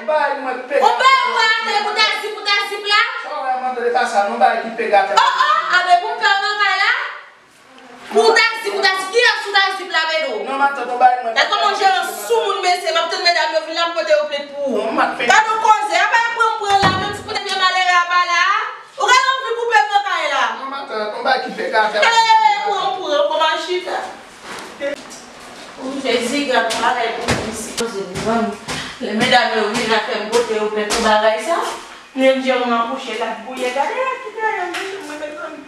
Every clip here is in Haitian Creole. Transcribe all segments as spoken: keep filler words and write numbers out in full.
Bay mwen pega. Ou bay mwen atè pou ta zip, pou ta zip la? Sa w wè m ap tande pa sa, non, bay ki pega atè. Oh, oh, a, men pou m fè w nan kay la? Pou ta zip, pou ta zip, kiyès ou ta zip la, Pedro? Non, matant, ou bay mwen. E kòman jeran soumoun mesye, m ap tann medam yo vin la pou pote yo plent pou ou. Non, m ap fè. Gade yon koze, apa pran pran la, menm si pou te vye malere a pa la. Ou gen anvi koupe m nan kay la? Non, matant, yon bagay ki pega atè. Hey, pran, pran, kòman chita? Ou Jezi, gad bagay pou mwen isi. Koze mezanmi. Lè medam yo vin la fè m pote yo plent pou bagay sa. Menm jeran an kouche l ap gouye. Gade la ki dèyè m, mezanmi.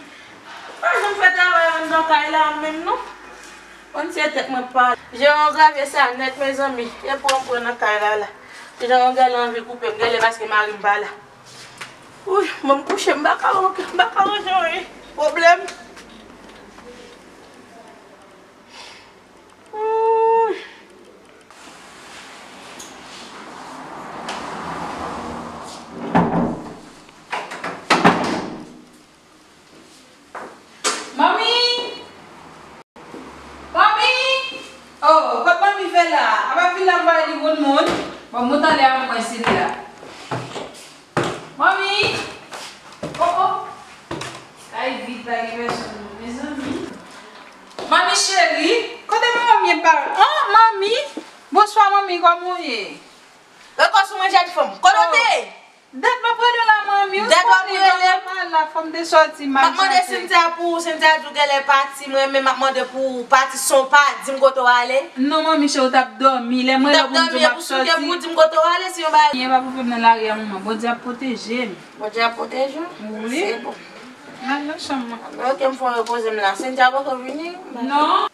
Pa janm fè travay anndan kay la menm non. Konn se tèt mwen pa. Jeran grave sa nèt mezanmi. E pran pran nan kay la la. Jeran genlè anvi koupe m, genlè paske mari m pa la. Wi, mwen m kouche, m pa ka rantre, m pa ka rantre, wi. Pwoblèm. Wi. Manmi! Manmi! Oh, kot manmi fè la? Apa vin la m pale di moun moun? Bon, mwen tande a mwen sila. Manmi! Oh, oh! Kay vid, pa gen pèsonn non, mezanmi. Manmi cheri, kote manmi ye pa? Oh, manmi! Bonswa, manmi, kòman w ye? Rekò sou mwen, jèn fanm. Kote w te ye? Dat m ap rele w la, manmi, ou konnen, m ap la, fò m te sòti, m al chache. M ap mande Cynthia pou ou, Cynthia di w genlè pati, mwen menm m ap mande pou ou pati, san w pa di m kote w ale. Non, manmi, cheri, ou t ap dòmi, lè mwen rele w pou m di w m ap sòti. Ou t ap dòmi, e pou sou kè pou w di m kote w ale, se yon bagay. Byen, pa pou fè m nan lari a, manman, Bondye ap pwoteje m. Bondye ap pwoteje w? Wi. Se bon. M al nan chanm mwen. Ok, m fò repoze m la. Cynthia poko vini? Non.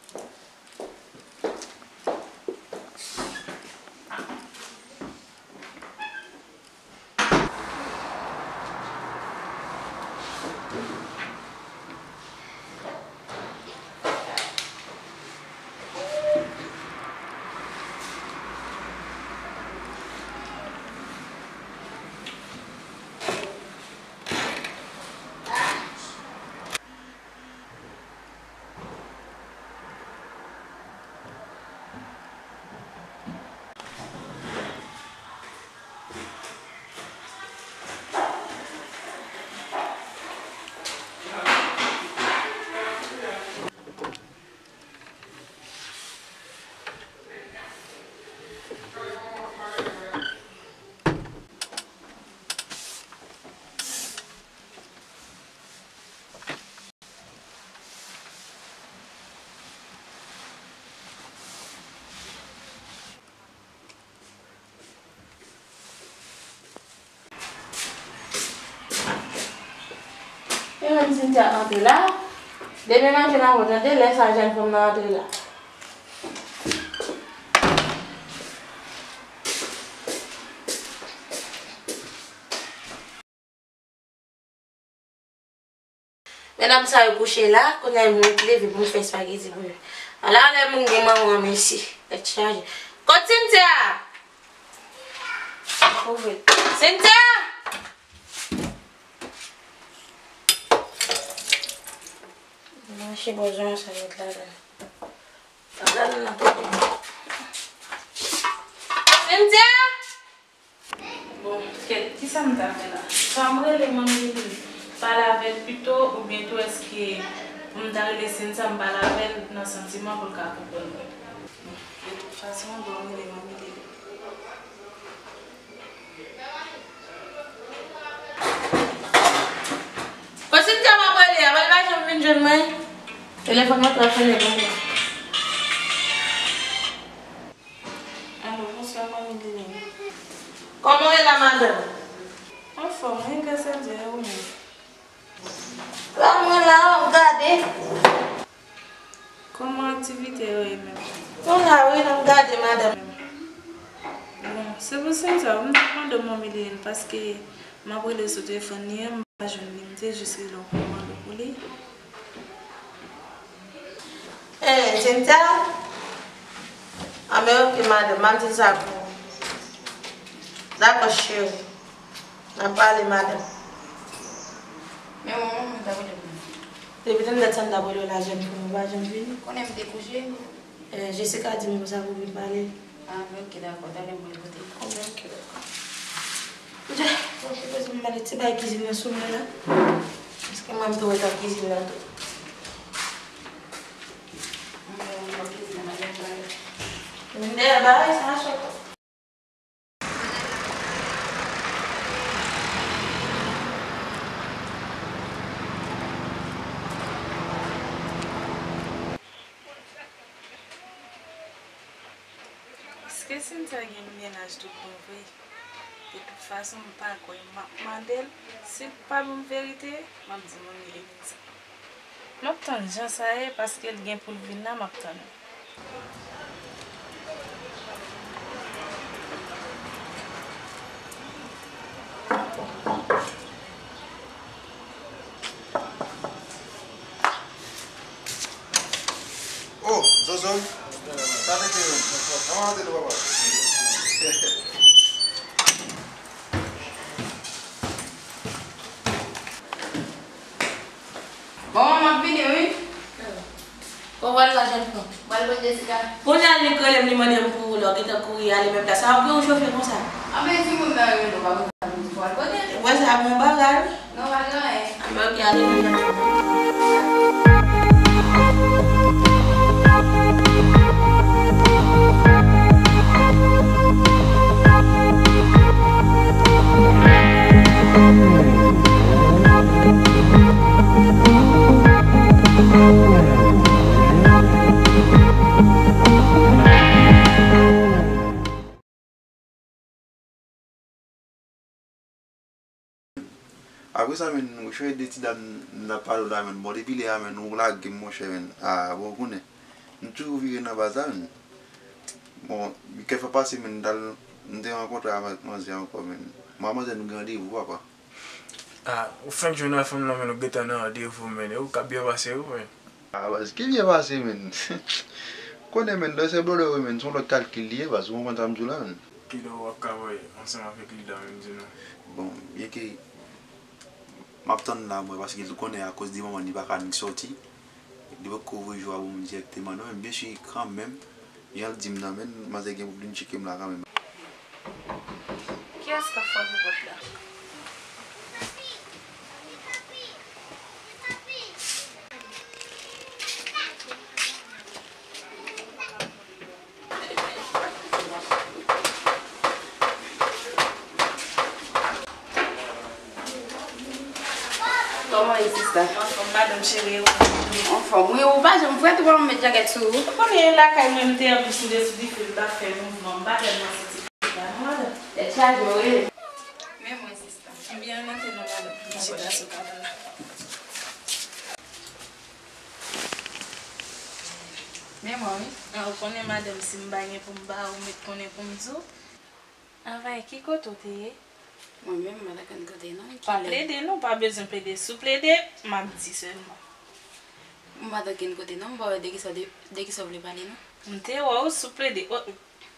E menm Cynthia antre la. Demen manje nan vant, tande, lè sa jèn fanm nan antre la. Medam sa yo kouche la, kounye a mwen ki leve pou m fè espageti pou yo. Ala lè moun gen manman mesye, tèt chaje. Kot Cynthia? Cynthia! Mache bò zòn sa met ladan. Ladan nan. Cynthia! Bon, kèt, kisa m ta fè la? Swa m rele manmi Lili, pale avè l pito, oubyen tou èske pou m ta rele Cynthia m pale avè l nan santiman pou l ka konprann mwen? Bon, de tout fason, bon, m rele manmi Lili. Kot Cynthia m ap rele a, pa l pa janm vin jwenn mwen. Telefòn mwen twò sonnen pou mwen. Alo, bonswa, manmi Lili. Kòman w ye la, madanm? Anfòm, wi, gras a Dye, e ou menm? La, mwen la, w ap gade. Kòman aktivite yo ye menm? Nou la, wi, n ap gade, madanm. Bon, se pou Cynthia, m t ap mande w, manmi Lili, paske m ap rele sou telefòn li an, m pa jwenn li, m te jis rele w pou m mande w pou li. Eh, Cynthia? Ah, men ok, madanm, m ap di sa pou ou. Dakò, cheri. N ap pale, madanm. Men mwen menm, m t ap rele pou mwen. Depi tannèt sa m t ap rele w la, jèn fanm, ou pa janm vini. Konnen m te kouche. Eh, Jessica di m konsa pou vin pale. Ah, men ok, dakò. Talè mwen pote. Ok, dakò. Bon, se pou m mete ti bagay kizin nan sou mwen la. Paske mwen tou wè nan kizin nan tou. Mwen dèyè bagay sa chòk. Èske Cynthia gen mennaj tout bon vre? De tout fason, m pa kwè. M ap mande l. Si l pa ban m verite, m ap di manmi Lenitza. M ap tann jan sa ye, paske l gen pou l vin la, m ap tann li. Oh, Zozo, sa te ke, kòman te dou, papa? Bon, m ap vini, wi. Ou pral la, jèn fanm? M pral pran Jessica. Kounye a li k rele m, li mande m pou ou, lè w gentan kouri ale menm plas la, w ap gen yon chofe konsa. Anben, timoun nan rele w, pa konn sa pou w al kote. Ou wè sa bon bagay, wi. Non, pa gen anyen. Anben, ok, ale, nou jwenn. Apre sa, menn, ou chonje de ti dam n ap pale w la, menn. Bon, depi lè a, menn, ou lage m, monchè, menn. A, bon, ou konnen. M toujou vire nan baz la, menn. Bon, kèk fwa pase, menn, m t al, m te rankontre avèk manzè ankò, menn. Mwen ak manzè, nou gen randevou, papa. A, ou fenk jwenn avèk fanm nan, menn, ou gentan nan randevou, menn. E ou k ap byen pase, wi, menn. A, baz, ki byen pase, menn? Konnen, menn, lè se blòdè, wi, menn, se yon lòt kalkil li ye, baz, ou konprann sa m di w la, menn? Kilè w ap ka voye ansanm avèk li la menm, di nou? Bon, byenke m ap tann la, mwen, paske l konnen akoz de manman l, li pa ka annik sòti. Li poko voye jou a ban mwen dirèkteman, non, men byensi, kanmenm, jan l di m nan, menn, manzè gen pou vin tcheke m la kanmenm. Kiyès k ap frape pòt la? Kòman w ye, sista? Anfòm, madanm cheri, e ou? Anfòm, wi, ou pa janm frèt, ou pa janm met jakèt sou ou. Ou konnen lakay mwen, m te anplis m te sou dife, m t ap fè mouvman, m pa tèlman santi frèt la, non, madanm? Tèt chaje, wi. Men mwen, sista. M byen antre non, madanm. M chita sou kabann la. Men mwen, wi. A, ou konnen, madanm, si m pa gen pou m ba ou, ou mèt konnen pou m di w. Anvay, ki kote w te ye? Mwen menm, m pa t konn kote non. Pa plede non, pa bezwen plede. Si w plede, m ap di sèlman. M pa t konn kote non, m pa wè de kisa w te, de kisa w vle pale non. M te wè w si w plede. O,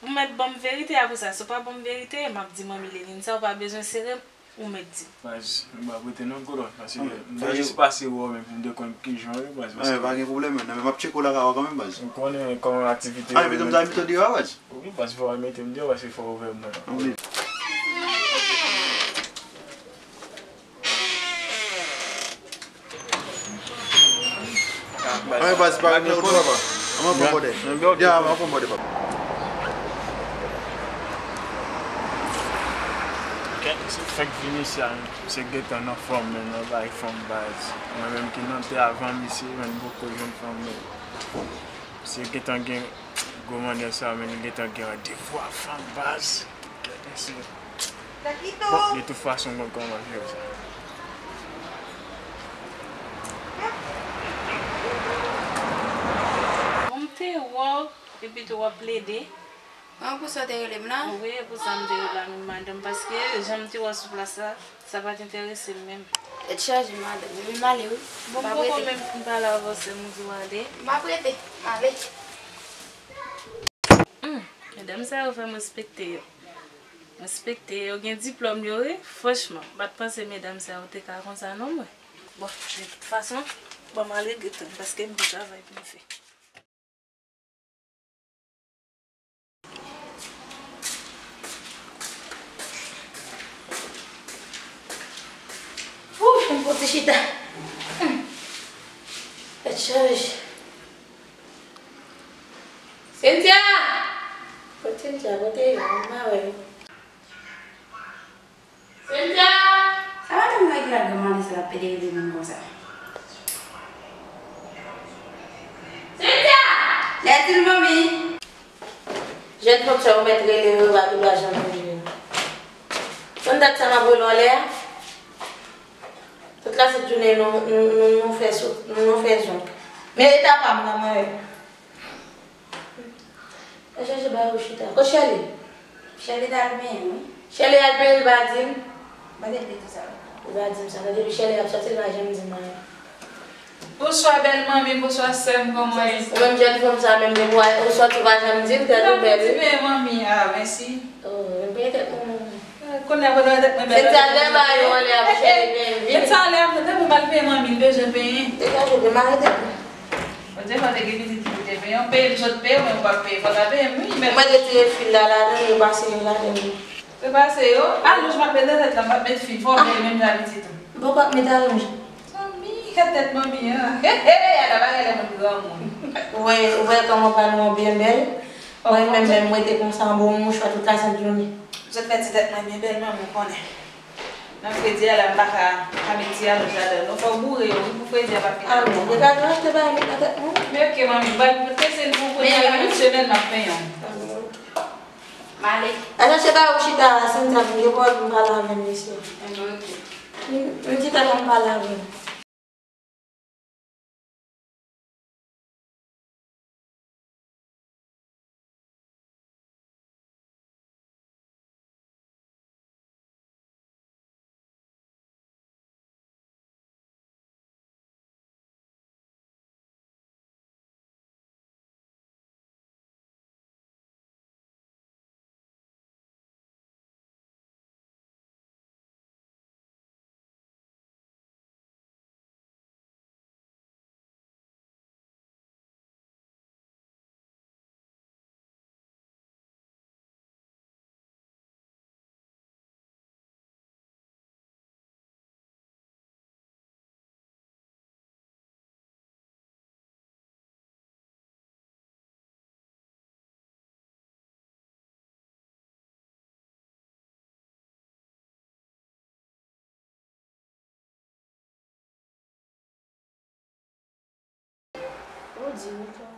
ou mèt ban m verite, apre sa, si w pa ban m verite, m ap di manmi Lenitza, ou pa bezwen sere m, ou mèt di m. Baz, m pa prete non, kolòn, paske m te jis pase wè w, men pou m te konn kijan w ye, baz, paske pa gen pwoblèm, men m ap tcheke w lakay ou kanmenm, baz. M konnen kòman aktivite yo ye, mete m deyò a, baz. Wi, baz, fò w mete m deyò, paske fò w ouvè mwen. Wi. Anyen baz, pa gen pwoblèm, papa. Ann pran bòdè. Ya, ann pran bòdè, papa. Kèt, se fèk vini sa, se gentan nan fanm, men nan bay fanm baz. Mwen menm ki nan tè avan misye, men m poko jwenn fanm, men se gentan gen gwo mannyè sa, men li gentan gen randevou a fanm baz. Kèt, mesye. Bon, de tout fason, m konn kòman jere sa. Bon, m te wè w, epi tou w ap plede. An, pou sa w te rele m la? Wi, e pou sa m te rele la menm, madanm, paske jan m te wè w sou plas la, sa pa t enterese m menm. Tèt chaje, madanm. Men m ale, wi. Bon, m poko menm fin pale avè w, sè m, ou di w ale. M pa prete. M ale. Hmm, medam sa yo fè m respekte yo. M respekte yo, gen diplòm yo, wi. Franchman, m pa t panse medam sa yo te ka konsa non, mwen. Bon, de tout fason, ban m al regle tan, paske m gen travay pou m fè. Chita. Hmm. Tèt chaje. Cynthia! Kot Cynthia? Kote l ye? M pa wè l. Cynthia! Sa madanm sa ki la granmadi sa l ap pede rele moun konsa? Cynthia! Lè di l manmi. Jèn fanm sa yo mèt rele yo, yo pa gen dwa janm rele yo. Konn dat sa m ap rele w anlè a? Tout lasent jounen nou, nou, nou, nou fè sou, nou, nou fè zonk. Men eta pa m nan mwen. Mwen chèche ba yo chita. Kot Chèli? Chèli t al benyen, wi. Chèli al benyen, li pa di m. Mwen te di sa. Li pa di m sa. Men depi Chèli ap sòti, li pa janm di m anyen. Bonswa bèl manmi, bonswa sè m, kòman w ye? Ou menm jèn fanm sa menm depi w sòti ou pa janm di m tèt ou bèl wi. Mwen ti benyen manmi, ah mèsi. Oh, mwen benyen tèt mwen manmi. Kounye a mwen wè tèt mwen bèl. Se talè ba yo anlè a pou Chèli benyen vini. Met sa anlè a pou tèt mwen mal benyen manmi, m bezwen benyen. Degaje w, demare tèt mwen. Bondye fè te gen pitit ki pou te benyen, yon peye m sot peye, mwen m p ap peye, fò ta peye m wi. Mwen retire fil la ladan, yo pase yo ladan. Repase yo, alonj m ap met nan tèt la, m p ap met fil, fò m veye menm jan pitit ou. Bon, w p ap met alonj. Zanmi, gad tèt manmi an. He, he, ala bagay lè moun granmoun. Ou wè, ou wè kòman pran nou byen bèl. Mwen menm, menm, mwen te konsa anba yon mouchwa tout lasent jounen. Zòt fè ti tèt mwen byen bèl, manmi, ou konnen. Nan fredi a la, m pa ka, ka met ti alonj ladan l non, fò w boure yo wi pou fredi a pa fini. Ah, bon, degaje w achte bagay met nan tèt mwen. Men oke, manmi, m pral prese l pou kounye a, nan yon semèn m ap penyen w. Ah, bon, oke. M ale. Al chache ba yo chita a, Cynthia vin gen pwòblèm pale avè m mesye. Enben, oke. M, m chita la, m pale avè l. Ou di nou tou.